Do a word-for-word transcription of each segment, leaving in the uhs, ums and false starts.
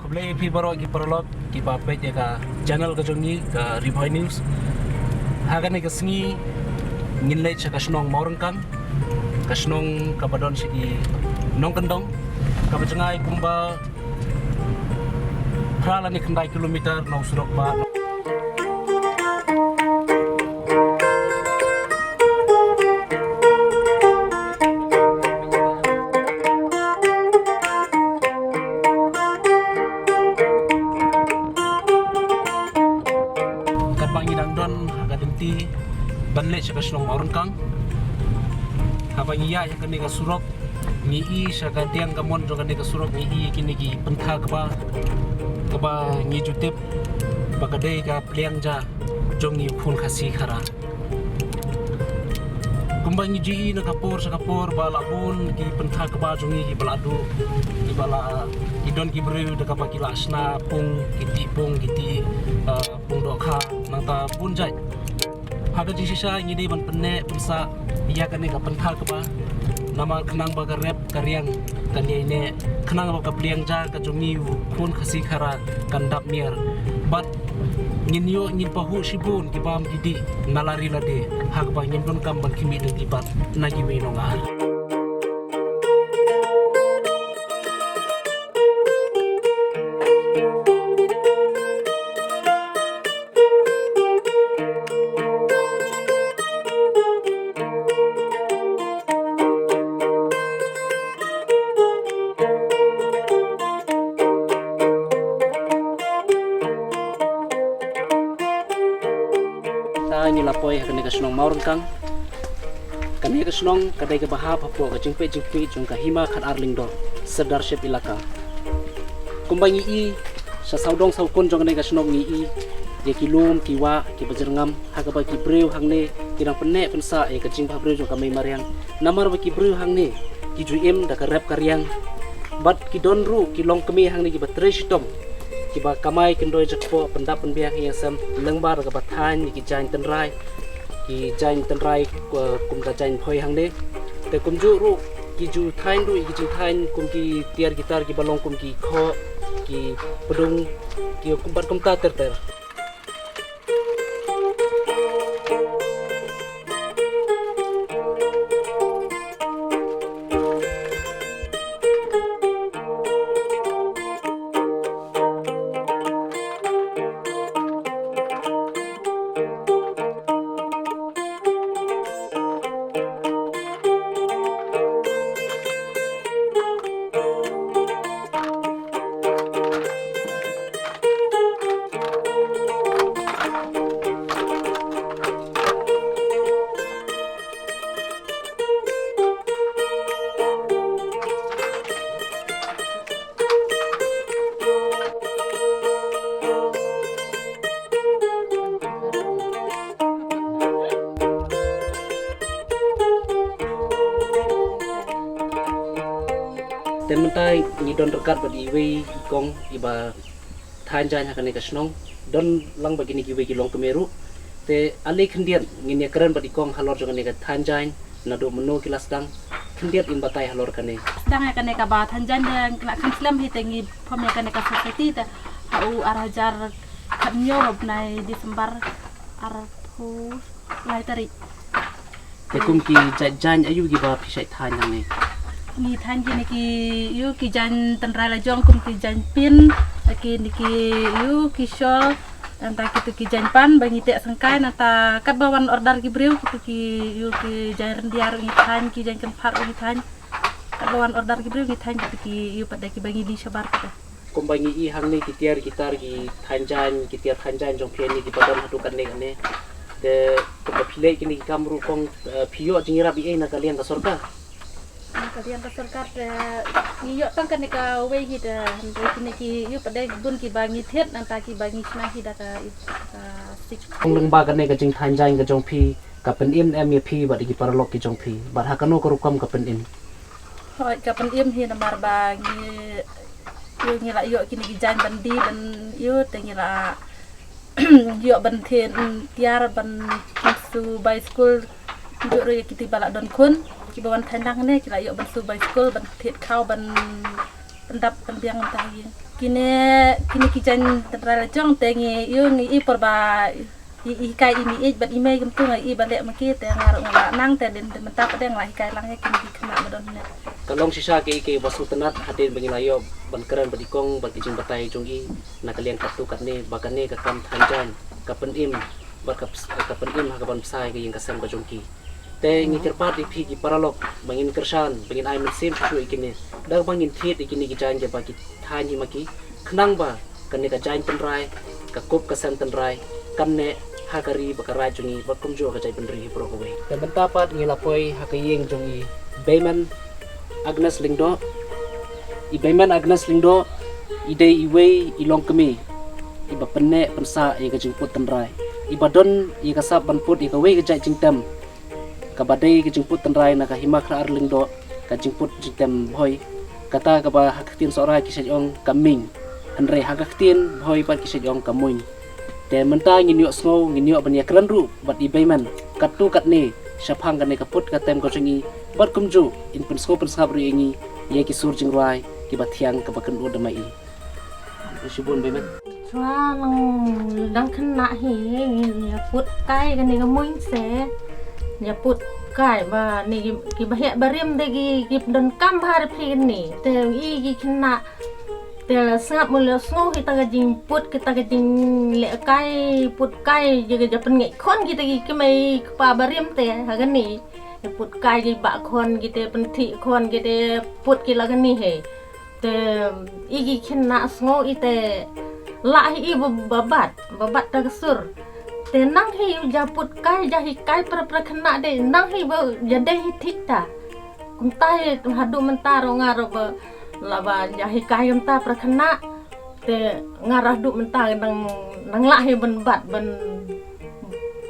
Khublei ïa phi baroh ki paralok kiba peit ïa ka channel ka jong ngi ka Ri Bhoi News. Ha kane ka sngi ngin leit sha ka shnong Mawryngkang, ka shnong kaba don sha ki nongkyndong, kaba jngai kumba phra lane khyndai kilometer na u surok ba Katba ngi dang don ha ka lynti ban leit sha ka shnong Mawryngkang, haba ngi ïaid ha kane ka surok, ngi i sha ka diang ka mon jong kane ka surok, ngi i kine ki pyntha kba, kaba ngi ju tip ba ka dei ka pliang ja jong ngi u khun Khasi Khara. Kumba ngi ju i na ka por sha ka por ba la bun ki pyntha kba jong ngi kiba la duh, kiba la, ki don ki briew da kaba ki la shna pung, ki tih pung, ki tih, eh, pung dohkha, nangta bun jait. Ha ka jingshisha ngi dei ban pynneh pynsah ïa kane ka pyntha kba. Namar khnang ba ka rep ka riang kan ïai neh, khnang ba ka pliang ja ka jong ngi u khun Khasi Khara kan dap miar. Bad ngin ïoh, ngin pahuh shibun ki bam ki dih na la ri lade, ha kaba ngim donkam ban khmih lynti pat na kiwei nongar. Ta ngi la poi ha kane ka shnong Mawryngkang. Kane ka shnong ka dei kaba hap hapoh ka jingpeit jingpeit jong ka Hima Khatar Lyngdoh, Sirdarship Elaka. Kumba ngi i, sha sawdong sawkun jong kane ka shnong ngi i ïa ki lum ki wah kiba jyrngam, ha kaba ki briew hangne ki dang pynneh pynsah ïa ka jingbhabriew jong ka mei mariang. Namar ba ki briew hangne ki ju im da ka rep ka riang. Bad ki don ruh ki longkmie hangne kiba trei shitom, kiba kamai kyndoi jakpoh pyndap pynbiang ha ïing ha sem lyngba da kaba thaiñ ïa ki jaiñ tynrai, ki jaiñ tynrai, eh, kum ka jaiñ Bhoi hangne. Te kumjuh ruh ki ju thaiñ ruh ïa ki jingthaiñ kum ki tiar ki tar kiba long kum ki khoh, ki pdung, ki kum bad kumta ter ter. Te mynta ngi don ryngkat bad iwei i kong iba thaiñ jaiñ ha kane ka shnong, don lang bad kine kiwei ki longkmie ruh. Te ale khyndiat ngin ïakren bad i kong halor jong kane ka thaiñ jaiñ, naduh mynno ki la sdang, khyndiat in batai halor kane. Sdang ïa kane kaba thaiñ jaiñ, de ngi la kham slem hi te ngi form ïa kane ka society te ha u ar hajar khathynñiew bnai December arphew lai tarik. Te kum ki jait jaiñ aïu kiba phi shait thaiñ hangne? Ngi thaiñ kine ki, ïu ki jaiñ tynrai la jong kum ki jaiñ pin, kine ki, ïu ki shawl, nangta kitu ki jaiñ pan ba ngi teh sangkai, nangta katba wan order ki briew kitu ki, ïu ki jaiñ ryndia ruh ngi thaiñ, ki jaiñ kynphar ruh ngi thaiñ. Katba wan order ki briew ngi thaiñ kitu ki, ïu pat da kiba ngi die shabar pat da. Kumba ngi i hangne ki tiar ki tar ki thaiñ jaiñ, ki tiar thaiñ jaiñ jong phi hangne kiba don haduh katne katne. Te kumba phi leh kine ki kam ruh kong, eh, phi ïoh jingïarap ei ei na ka liang ka sorkar? Na ka liang ka sorkar te ngi ïoh tang kane kawei hi te, hynrei kine ki ïoh pat de bun kiba ngi thied nangta kiba ngi shna hi da ka, ka sik. Ong lyngba kane ka jingthaiñ jaiñ ka jong phi, ka pynim em ïa phi bad ïa ki paralok ki jong phi, bad ha kano ka rukom ka pynim? Hooid, ka pynim hi namar ba ngi, ïu, ngi la ïoh kine ki jaiñ ban die ban, ïu, te ngi la ïoh ban thied, mm, tiar ban siew bai skul. Kumjuh ruh ïa kito ba la don khun kiba wan thaiñ lang ne ki la ïoh ban siew bai skul, ban thied khaw, ban pyndap pynbiang mynta ha ïing. Kine, kine ki jaiñ tynrai la jong te ngi ïoh ngi i por ba i, i hikai i mei bad i mei kumtu nga i ba leh ma ki te nga ruh nga la nang te dien te mynta pat nga la hikai lang ïa kine ki khynnah ba don ne. Ka long shisha ki, ki ba sngewtynnat hadien ba ngi la ïoh ban kren bad i kong bad ki jingbatai jong i na ka liang katto katne ba kane ka kam than jaiñ ka pynim bad ka ps-, ka pynim ha ka ban bsa ïa ka ïing ka sem ka jong ki. Te ngi kyrpad ïa phi ki paralok ba ngin kyrshan ba ngin ai mynsiem shuh shuh ïa kine da kaba ngin thied ïa kine ki jaiñ kiba ki thaiñ hi ma ki khnang ba kane ka jaiñ tynrai, ka kup ka sem tynrai kan neh ha ka ri bad ka raij jong ngi bad kumjuh ka jaitbynriew hi baroh kawei. Te mynta pat ngi la poi ha ka ïing jong i Beiman Agnes Lyngdoh. I Beiman Agnes Lyngdoh i dei iwei i longkmie iba pynneh pynsah ïa ka jingput tynrai, iba don ïa ka sap ban put ïa kawei ka jait jingtem kaba dei ka jingput tynrai na ka Hima Khlaar Lyngdoh, ka jingput jingtem Bhoi, kata kaba ha ka ktien Sohrai ki shait ong ka ming, hynrei ha ka ktien Bhoi pat ki shait ong ka muiñ. Te mynta ngin ïohsngew, ngin ïoh ban ïakren ruh bad i Beiman katto katne shaphang kane ka put ka tem ka jong i bad kumjuh in pynsngew pynsngap ruh ïa ngi ïa ki sur jingrwai kiba thiang kaba kynduh da ma i. Shibun Beiman. Chwa nang dang khynnah hi ngin ïa put kai kane ka muiñ se. Ïa put kai ba ne ki, kiba heh barim de ki, ki donkam bha ïa phi kane. Te i ki khynnah te la sngap, mut la sngew kita ka jingput, kita ka jingleh kai, put kai, ïa ka ja pynngeit khun kita ki kmie kpa barim te ha kane. Ïa put kai ki bah khun kita, pynthih khun kita, put ki la kane hi. Te i ki khynnah sngew i te lah hi i ba, ba bat, ba bat ta ka sur. Te nang hi ja put kai, ja hikai para para khynnah de, nang hi ba ja dei hi thik ta. Kumta hi haduh mynta ruh nga ruh ba la ba ja hikai kumta para khynnah. Te nga ruh haduh mynta nang, nang lah hi ban bat, ban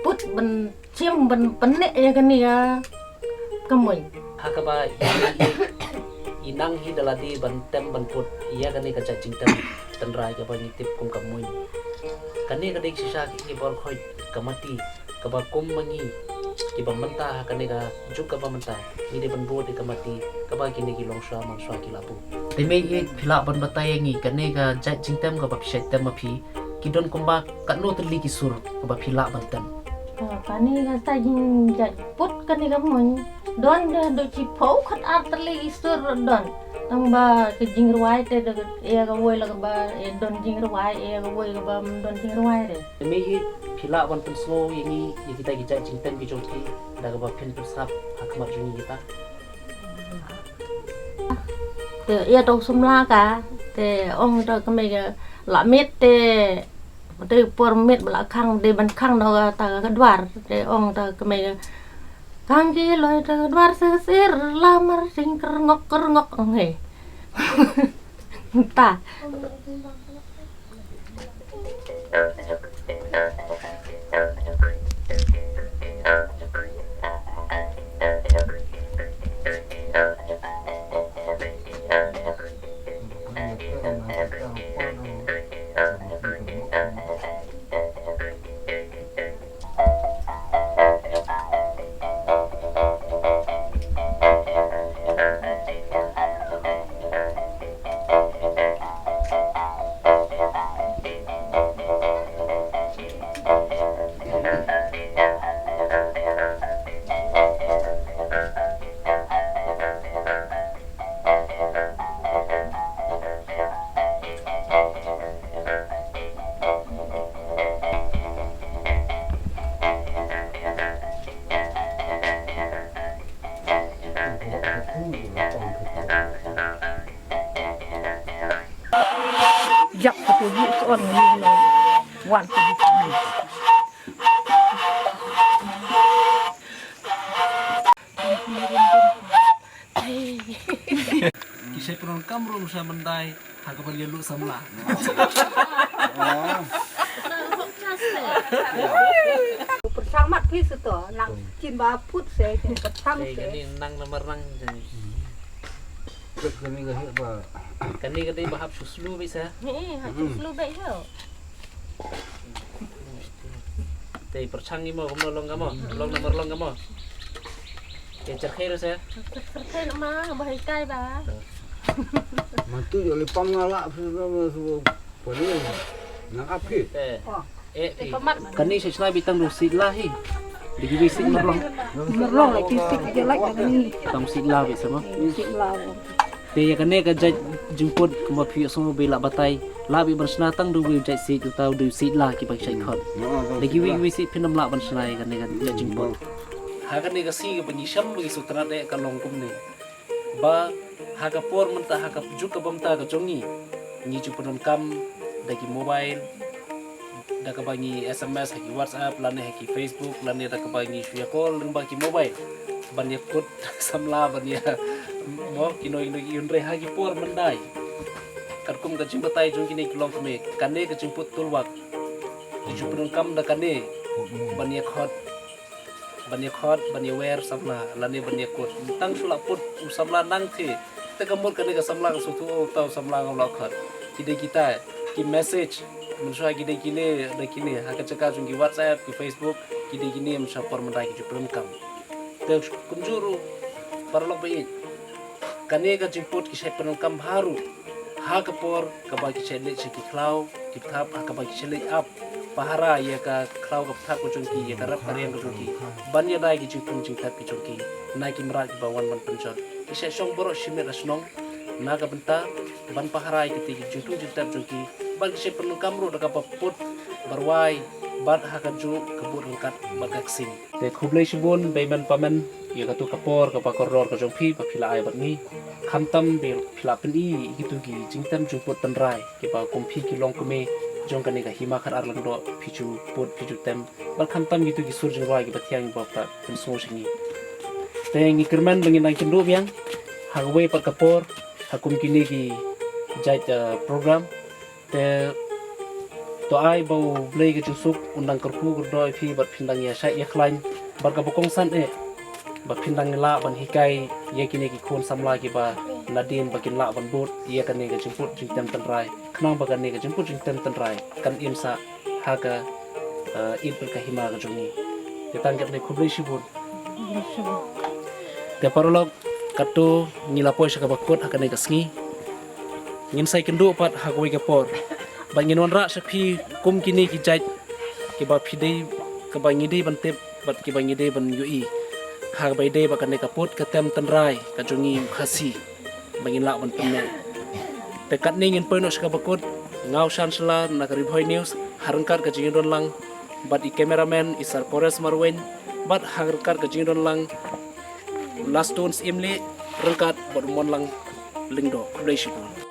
put, ban shim, ban pynneh ïa kane ka, ka muiñ. Ha kaba i, i, i nang hi da lade ban tem ban put ïa kane ka jait jingtem tynrai kaba ngi tip kum ka muiñ. Kane ka dei shisha ki bor khoi ka mati kaba kum ma ngi kiba mynta ha kane ka juk kaba mynta ngi dei ban bud ïa ka mati kaba kine ki longshuwa manshuwa ki la bud. Te mei hi phi lah ban batai ïa ngi kane ka jait jingtem kaba phi shait tem ma phi ki don kumba katno tylli ki sur kaba phi lah ban tem. Kane ka jait jingput kane ka muiñ don de do chiphew khat ar tylli ki sur don. Tang ba ka jingrwai te da ïa kawei la kaba ïa don jingrwai, ïa kawei kaba don jingrwai re. Te mei hi phi lah ban pynsngew ïa ngi ïa kita ki jait jingtem ki jong phi da kaba phin pynsngap ha khmat jong ngi kita. Te ïa to samla ka te ong to kmie ka la miet te te por miet ba la khang de ban khang no ka ta ka dwar te ong to kmie ka khang ki loi ta ka dwar sir sir la mar sing kerngok kerngok ong he. Ta. Yak ko tu bu on ni lo. Wan ko bu. Ki shait pyndonkam ruh sha ban dai ha kaba ïa luh samla. Pyrshang mat phi sha to nang kin ba put se kin pyrshang se. Kane nang namar nang jani. Kane ka heh ba. Kane ka dei ba hap shu slu beit sa. He hap shu slu beit ho. Te pyrshang imo kumno long kamo, long namar long kamo. Te cherkhei ruh se. Cherkhei ma ba hikai ba. Matu yo le pam ngala su su poni. Nang api. Kani sa sna bitang du sit lah hi. Digi bi sit merlong. Merlong lah ki sit ki jelek lah ni. Tam sit lah bi sama. Sit lah. Te ya kane ka jait jingput kumba phi song bi la batai. La bi ban sna tang du bi jait sit tu tau du sit lah ki ba ki jait khot. Digi wi wi sit phin nam la ban sna ya kane ka jait jingput. Ha kane ka si ka ba ngi sham ba ngi sutrat eh ka long kumne. Ba ha ka por mynta ha ka juk ka bamta ka jong ngi. Ngi ju pyndonkam da ki mobile, da kaba ngi S M S ha ki WhatsApp lane ha ki Facebook lane da kaba ngi shu ïa call lyngba ki mobile. Ban ïa kut samla ban ïa mo ki noi noi ki hynrei ha ki por mynta. Katkum ka jingbatai jong kine ki longkmie kane ka jingput tulwak. Ngi ju pyndonkam da kane ban ïa khot ban ïa khot ban ïa wer samla lane ban ïa kut. Tang shu la put u samla nang the. Te ka mut kane ka samla ka suthu o tau samla nga la khot. Ki dei kita ki message. Mynshuwa ki dei kine da kine ha ka jaka jong ki WhatsApp ki Facebook. Ki dei kine mynshuwa por mynta ki ju pyndonkam. Te kumjuh ruh paralok ba ïeit. Kane ka jingput ki shait pyndonkam haruh ha ka por kaba ki shait leit sha ki khlaw ki bthap ha kaba ki shait leit ap pahara ïa ka khlaw ka bthap ka jong ki ïa ka rep ka riang ka jong ki ban ïa dai ki jingthung jingtep ki jong ki na ki mrad kiba wan ban pynjot. Ki shait shong baroh shi miet ha shnong na ka bynta ban pahara ïa kiti ki jingthung jingtep jong ki ban ki shait pyndonkam ruh da kaba put barwai bad ha ka juk ka bud ryngkat bad ka ksing. Te khublei shibun bei men pa men ïa katu ka por kaba kordor ka jong phi ba phi la ai bad ngi. Khamtam bei phi la pyni ïa kitu ki jingtem jingput tynrai kiba kum phi ki longkmie jong kane ka Hima Khadar Lyngdoh phi ju put phi ju tem. Bad khamtam kitu ki sur jingrwai kiba thiang kiba phi la pynsngew sha ngi. Te ngi kyrmen ba ngin nang kynduh biang ha kawei pat ka por ha kum kine ki jait program. Te to ai ba U Blei ka jingsuk un dang kyrkhu kyrdoh ïa phi bad phin dang ïa shait ïa khlaiñ bad kaba kongsan eh ba phin dang lah ban hikai ïa kine ki khun samla kiba nadien ba kin lah ban bud ïa kane ka jingput jingtem tynrai khnang ba kane ka jingput jingtem tynrai kan im sah ha ka eh, it bad ka hima ka jong ngi. Te tang katne khublei shibun. Te paralok katto ngi la poi sha kaba kut ha kane ka sngi. Ngin sa ïakynduh pat ha kawei ka por. Bad ngin wanrah sha phi kum kine ki jait kiba phi dei kaba ngi dei ban tip bad kiba ngi dei ban ïohi. Ha kaba ïadei bad kane ka put ka tem tynrai ka jong ngi u Khasi ba ngin lah ban pynneh. Te katne ngin poi noh sha kaba kut. Nga u Shan Shylla na ka Ri Bhoi News ha ryngkat ka jingïadon lang bad i cameraman i Sir Pores Marwein bad ha ryngkat ka jingïadon lang Lastons Imli ryngkat bad u Monlang Lyngdoh. Khublei shibun.